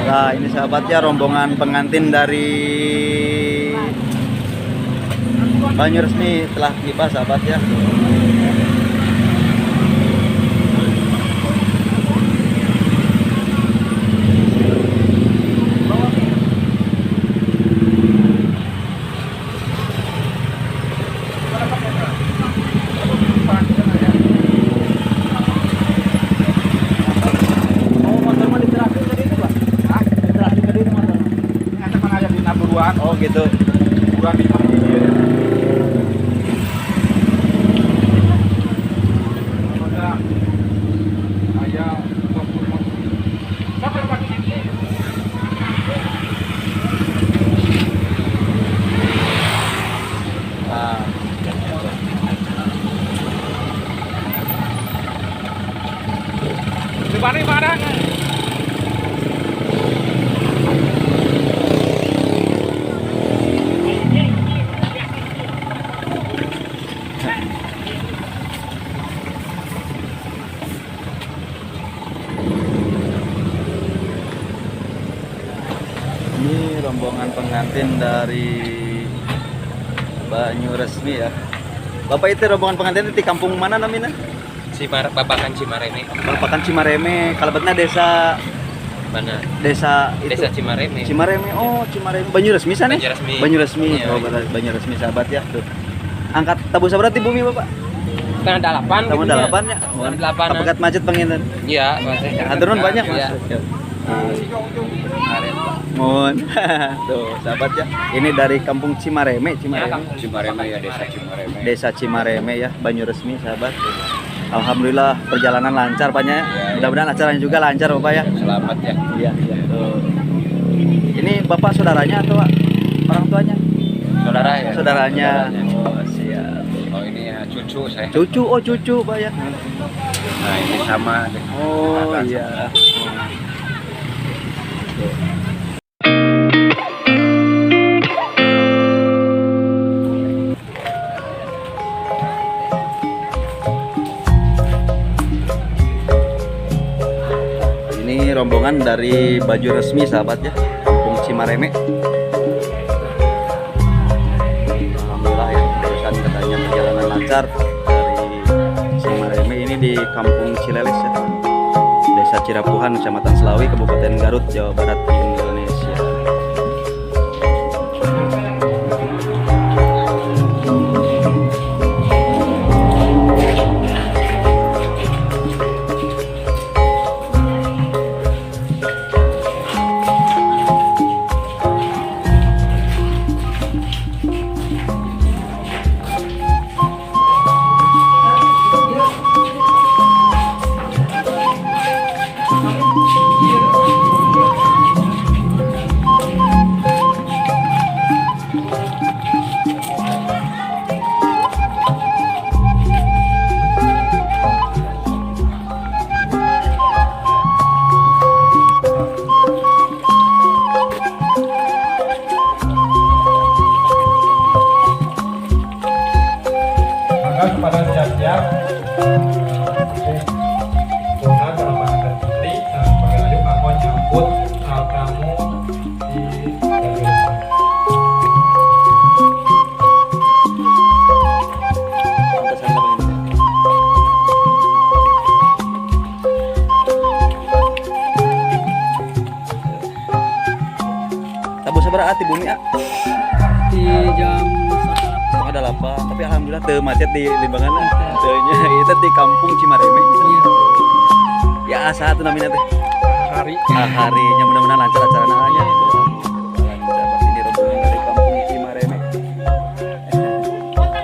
Nah, ini sahabatnya rombongan pengantin dari Banyuresmi telah tiba sahabat ya. Oh, motor mah diterakin tadi itu, Pak? Hah? Diterakin tadi itu motor. Ternyata kan ada di buruan, Oh, gitu. buruan di mana dia. Ada ayah siapa yang pakai ini? Nah. Di mana mana? Ini rombongan pengantin dari Banyuresmi ya. Bapak itu rombongan pengantin di kampung mana namanya? Babakan Cimareme. Bapakan Cimareme, kalebetna desa Mana? desa itu. Desa Cimareme. Cimareme. Oh, Cimareme. Banyuresmi sana? Banyuresmi. Banyuresmi. Iya. Oh, Banyuresmi sahabat ya tuh. Angkat tabu sabaraha di bumi, Bapak? Setengah delapan. Tamu gitu ya. delapan ya. Setengah delapan. Kapegat macet penginten. Iya, Mas. Hatur nuhun banyak, Mas. Iya. Ya. Mohon. Tuh, sahabat ya. Ini dari kampung Cimareme, Cimareme. Cimareme ya, desa Cimareme. Desa Cimareme ya, Banyuresmi sahabat. Alhamdulillah perjalanan lancar Pak ya. Mudah-mudahan acaranya juga lancar Bapak ya. Selamat ya. Iya, iya. Tuh. Ini Bapak saudaranya atau Pak? Orang tuanya? Saudara ya. Saudaranya. Oh, siap. Oh ini ya cucu saya. Cucu, oh cucu Pak ya. Nah ini sama. Oh iya. Ini rombongan dari baju resmi sahabat ya, Kampung Cimareme. Alhamdulillah ya, barusan katanya perjalanan lancar dari Cimareme ini di Kampung Cileles ya. Desa Cirapuhan, Kecamatan Selawi, Kabupaten Garut, Jawa Barat, Indonesia. Maka kepada siap-siap Tuhan dalam bahasa Putri sebagai lanjut aku nyambut tamu di Banyuresmi. Pantesan apa ini? Tabu sabaraha ati bumi ah? Di jam Setengah delapan, tapi alhamdulillah teu macet di Limbangan. Teu nya itu di kampung Cimareme. Iya. Ya asa atuh namina teh. Hari Ah, harinya mudah-mudahan lancar acarana nya. Lancar pasti ini rombongan dari kampung Cimareme.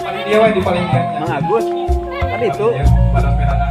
paling dia wah di paling dia. Mang Agus, kan itu. Ya, pada merah ya.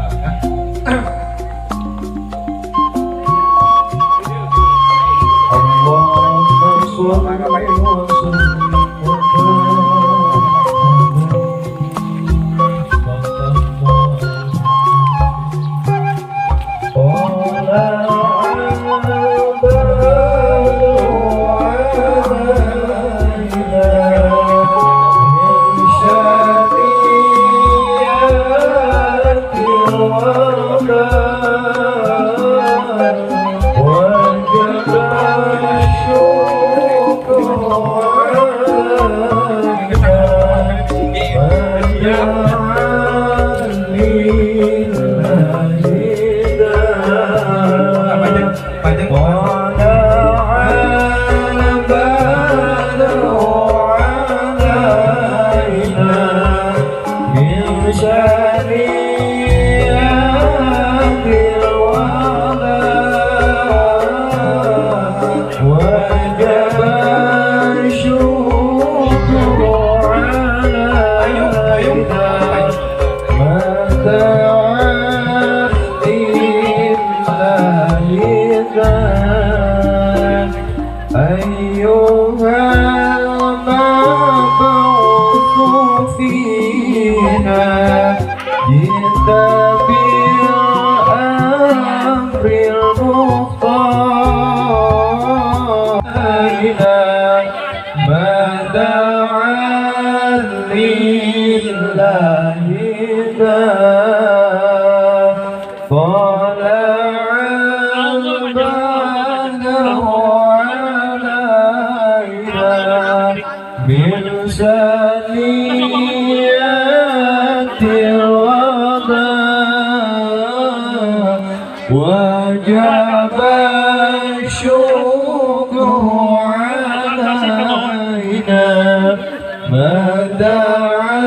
المختار ما دعا لله طلع البدر علينا من ثنيات الوداع وجب الشكر علينا ما دعا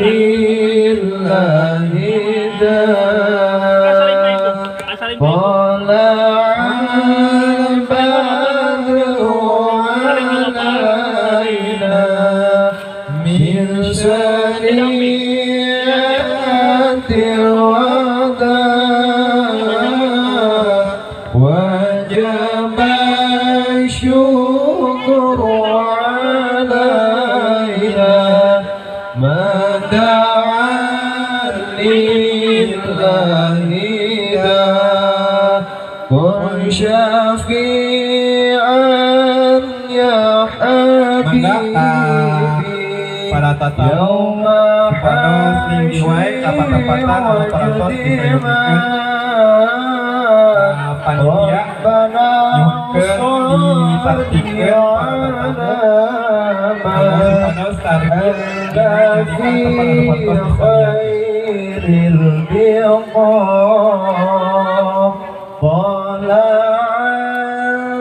لله طلع البدر علينا من ثنيات الوداع وجب الشكر علينا ما دعا لله كن شفيعا يا حبيبي para tatamu supados ninggi wae ka patempatan anu parantos disayogikeun panitia nyuhunkeun ditartibkeun para tatamu anu supados tartib dina nyalikan tempat anu parantos disayogikeun. طلع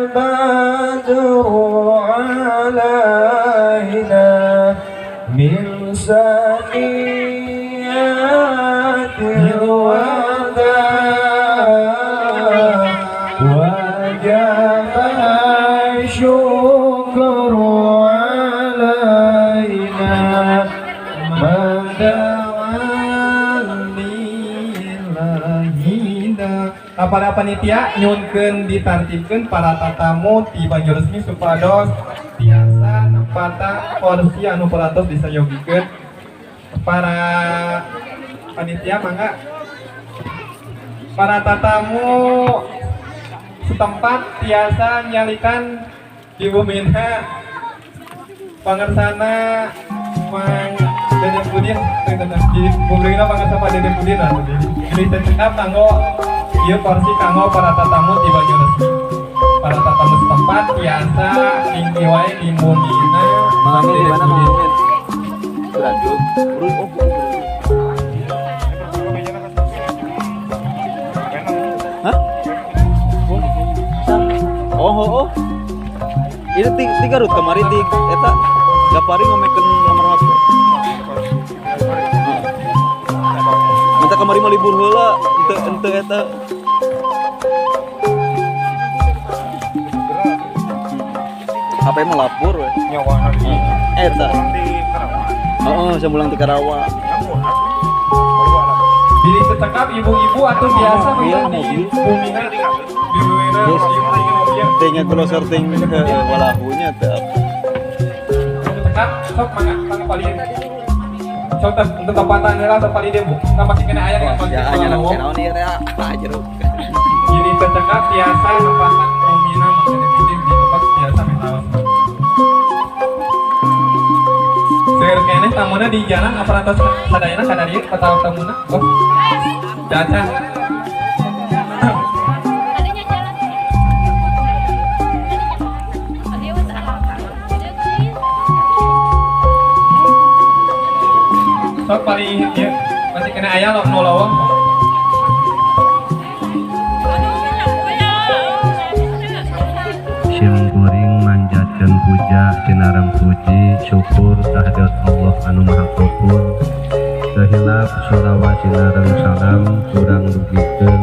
البدر علينا من ثنيات الوداع وجب الشكر علينا ما دعا لله. Para panitia nyunkeun ditartibkeun para tatamu ti Banyuresmi supados tiasa nempatan porsi anu parantos disayogikeun. Para panitia mangga para tatamu setempat tiasa nyalikan di bumina pangersana Mang Dede Pudin di bumina pangersa Pak Dede Pudin atuh di cekap kanggo ieu porsi kanggo para tatamu di Banyuresmi. Para tatamu setempat tiasa ninggi wae di bumina Mang Amin di mana Mang Amin? Berajut. Oh, hah? Oh. Ini ti Garut kamari ti eta Gapari ngomekeun nomor HP. Minta kamari mah libur heula, henteu eta. HP mah lapor we. Eta. Heeh, samulang ti Karawang. Bilih cecekap ibu-ibu atau biasa di bumina di bumina Tinggal grosor ting walahunya teh. Cekap sok mangga mangga palih. Sok teh untuk tempatan heula sok palih deui Bu. Nah masih kena aya dengan Ya hanya nak naon ieu teh ah jeruk. Bilih cecekap tiasa nempatan bumina Mang Dede Pudin di tempat biasa mentaos. Seueur keneh tamuna di jalan aparat sadayana kada dieu kata tamuna. Oh. Caca. Sok paling ieu masih kena aya lo nu lowong. Sim kuring manjatkeun puja sinareng puji syukur kehadirat Allah anu Maha Ghafur. Teu hilap sholawat sinareng salam kurang dugikeun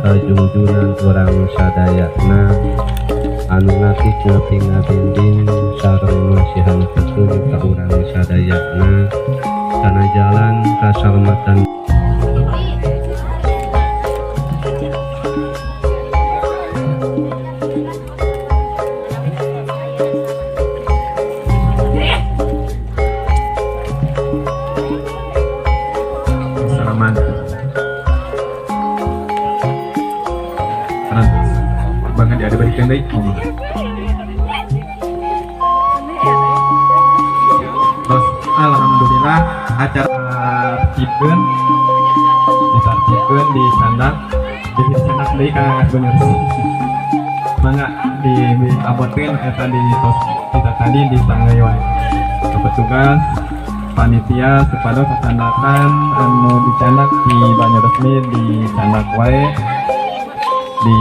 ka jungjunan urang sadayana anu ngapik ngapi ngabinding sareng masihan petunjuk ka urang sadayana kana jalan kasalamatan. Diadebetkeun deui. Terus alhamdulillah acara tertibkeun, ditartibkeun di candak, di candak deui ka bener. Mangga di abotkeun eta di tos kita tadi di tanggai wae. Petugas panitia supados sacandakan anu dicandak di Banyuresmi di candak wae di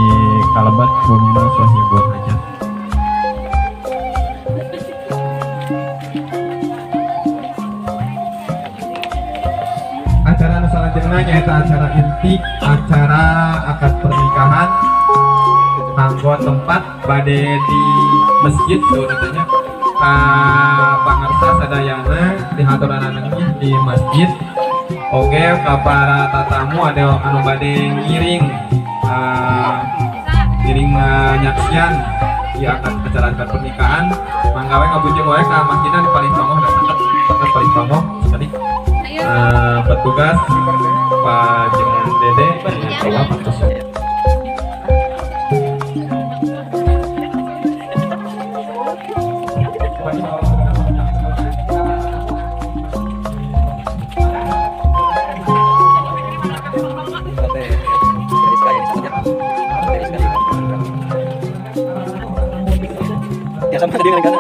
kalebet bumina Sohibul Hajat. Acara anu salajengna nyaeta acara inti, acara akad pernikahan kanggo tempat bade di masjid saurna ka pangarsa sadayana dihaturana di masjid. Oge ka para tatamu ada anu bade ngiring ngiring menyaksian di akad acara akad pernikahan mangga we ngabujeng wae ka masjidna di paling tongoh da saket paling tongoh tadi petugas Pak Jengan Dede bawa pantos. Ya sama tadi dengan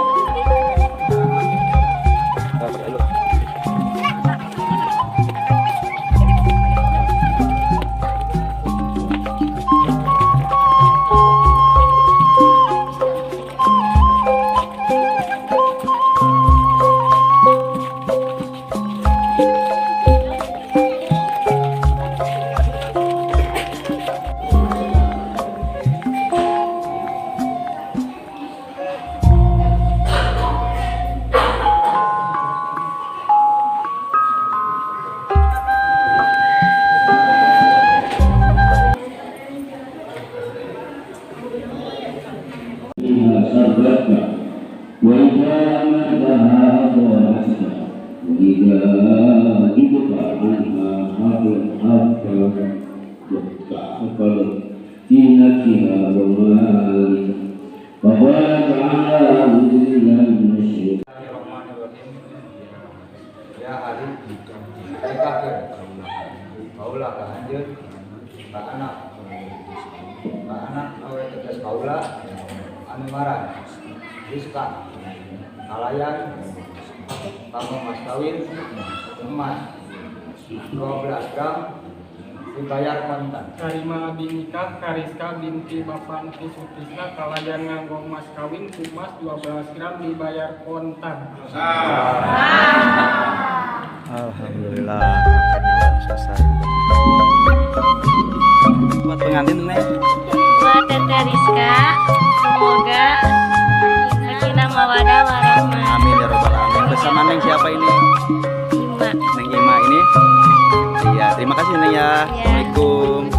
Ya hari nikahkeun kaula ka anjeun ka anak awe tegas kaula anu ngaran Rizka kalayan kanggo mas kawin emas 12 gram dibayar kontan. Karima abdi nikah ka Rizka binti Bapak Nti Sutisna kalayan nganggo mas kawin emas 12 gram dibayar kontan. Alhamdulillah selesai. Buat pengantin nih. Buat Teteh Rizka, semoga sakinah mawadah warahmah. Amin ya robbal alamin. Bersama Neng siapa ini? Ima. Neng Ima ini. Iya, terima kasih Neng ya. Ya. Assalamualaikum.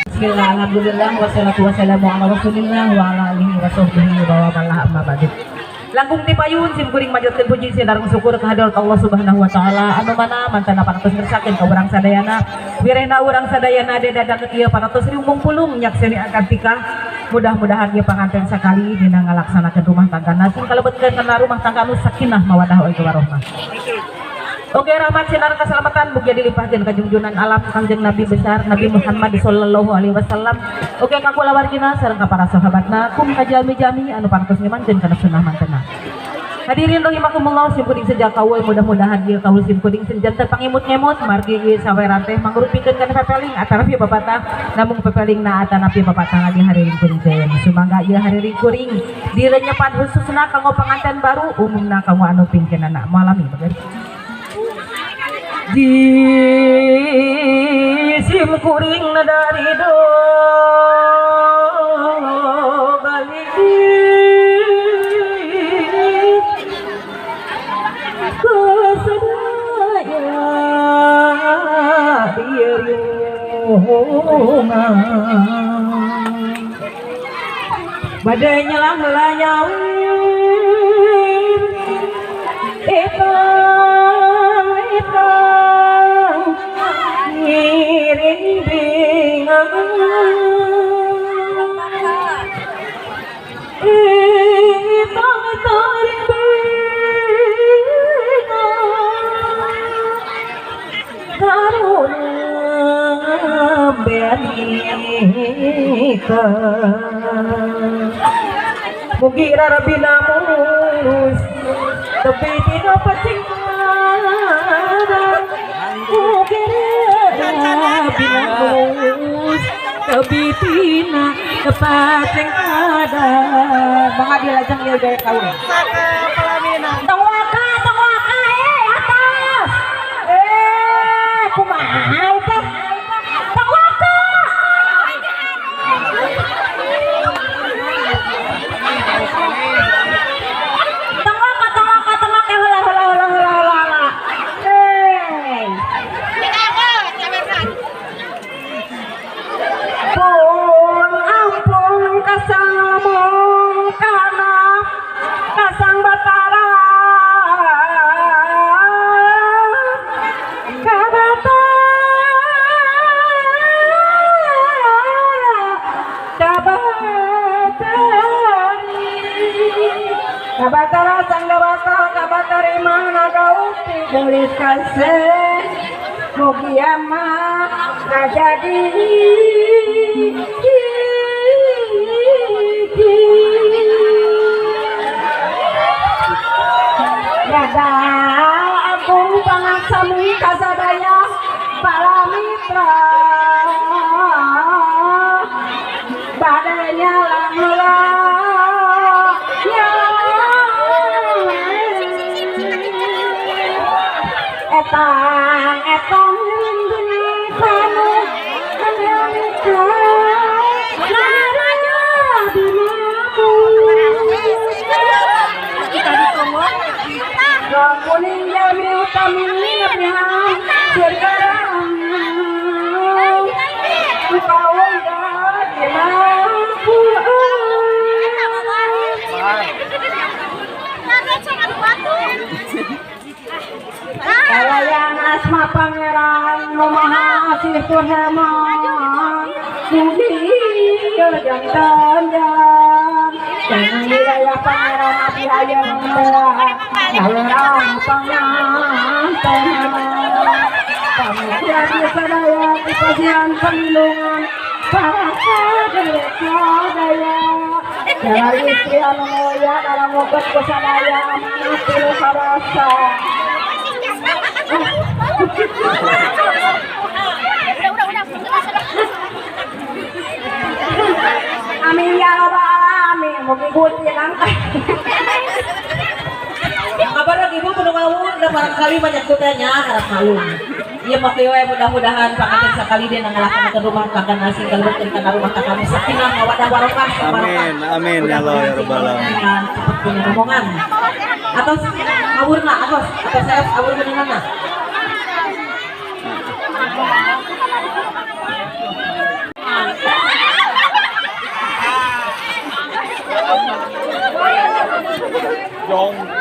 Bismillah, alhamdulillah, wassalatu wassalamu ala rasulillah wa ala alihi wa sahbihi wa man amma ba'du. Langkung ti payun sim kuring majatkeun puji sinareng syukur kehadirat Allah Subhanahu wa taala anu mana mantana panatos ngersakeun ka urang sadayana. Wirehna urang sadayana dedadak ieu panatos riung pulung nyakseni akad nikah. Mudah-mudahan ieu panganten sakali dina ngalaksanakeun rumah tangga sing kalebetkeun kana rumah tangga anu sakinah mawaddah warahmah. Oke, rahmat sinar keselamatan mugia dilimpahkeun ka junjunan alam Kangjeng Nabi besar Nabi Muhammad sallallahu alaihi wasallam. Oke, ka kulawargina sareng ka para sahabatna kum ka jalmi-jalmi anu pantos ngimankeun kana sunnah mantena. Hadirin rahimakumullah, sim kuring sejak kaul mudah-mudahan ieu kaul sim kuring senjanten pangimut-ngemut margi ieu saweran teh mangrupikeun kana pepeling atanapi papatah namung pepelingna atanapi papatah di hariring kuring teh. Sumangga ieu hariring kuring direnyepan khususna kanggo panganten baru umumna kanggo anu pingkenana malami bager. Di sim kuring dari do balik kesedaya diriungan badai nyelang lanyawin etang etang ngiring bingang etang etang karuna beanika mugi rarabina mulus tepi tina pacingkara mugi rarabina mulus tepi tina pacingkara. Mangga dilajeng ieu gaya kaul. Tong waka atas. Kumaha teh? Tong waka. Tong waka tong waka heula heula heula heula heula. Hei. Pun ampun kasamung kana kasang Batara. Kabatara sang Batara kabatari mana kaupi gelis kasih mugia mah ngajadi Yada agung pangaksami kasadaya para mitra badai nyalang heula. Etang etang kanu kuning jami utami ngapihan surga Kalayan asma pangeran nu maha asih tur heman mugi jantan jangan wilayah pangeran abdi hayang merah ngawerang panganten pamuji abdi sadaya dipasihan perlindungan para saderek sadaya jalan istri anu mulya dalam mogot kusadaya amanah tilu harasa. Amin ya robbal alamin. Mugi Gusti nangka. Kabar lagi ibu kudu ngawur da barangkali banyak kutanya harap malum. Ieu mah we mudah-mudahan panganten sakali dia ngalaksanakeun rumah tangga asing kalebetkeun kana rumah tangga sakinah mawaddah warahmah. Amin amin ya Allah ya robbal alamin. Cepet punya rombongan. Atau ngawurna atau saya ngawur beunangna. Dong.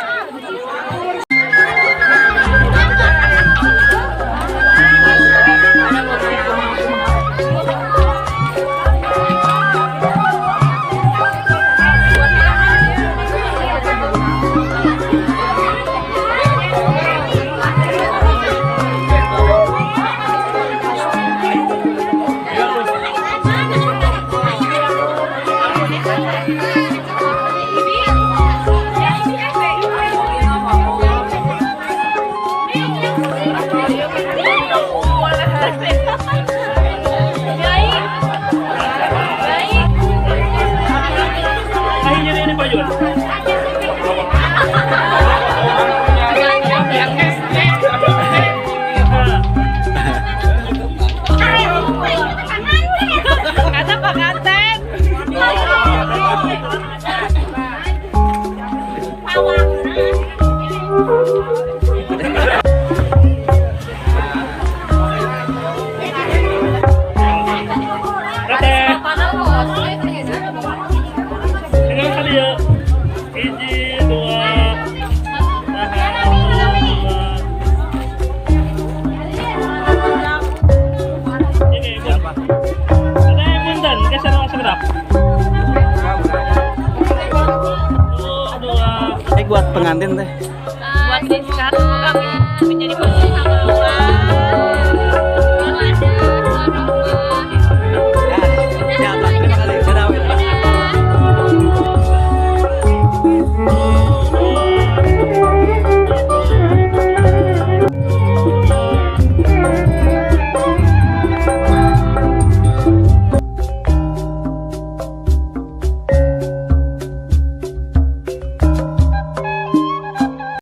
Kata pengantin. Buat pengantin teh. Buat Rizka.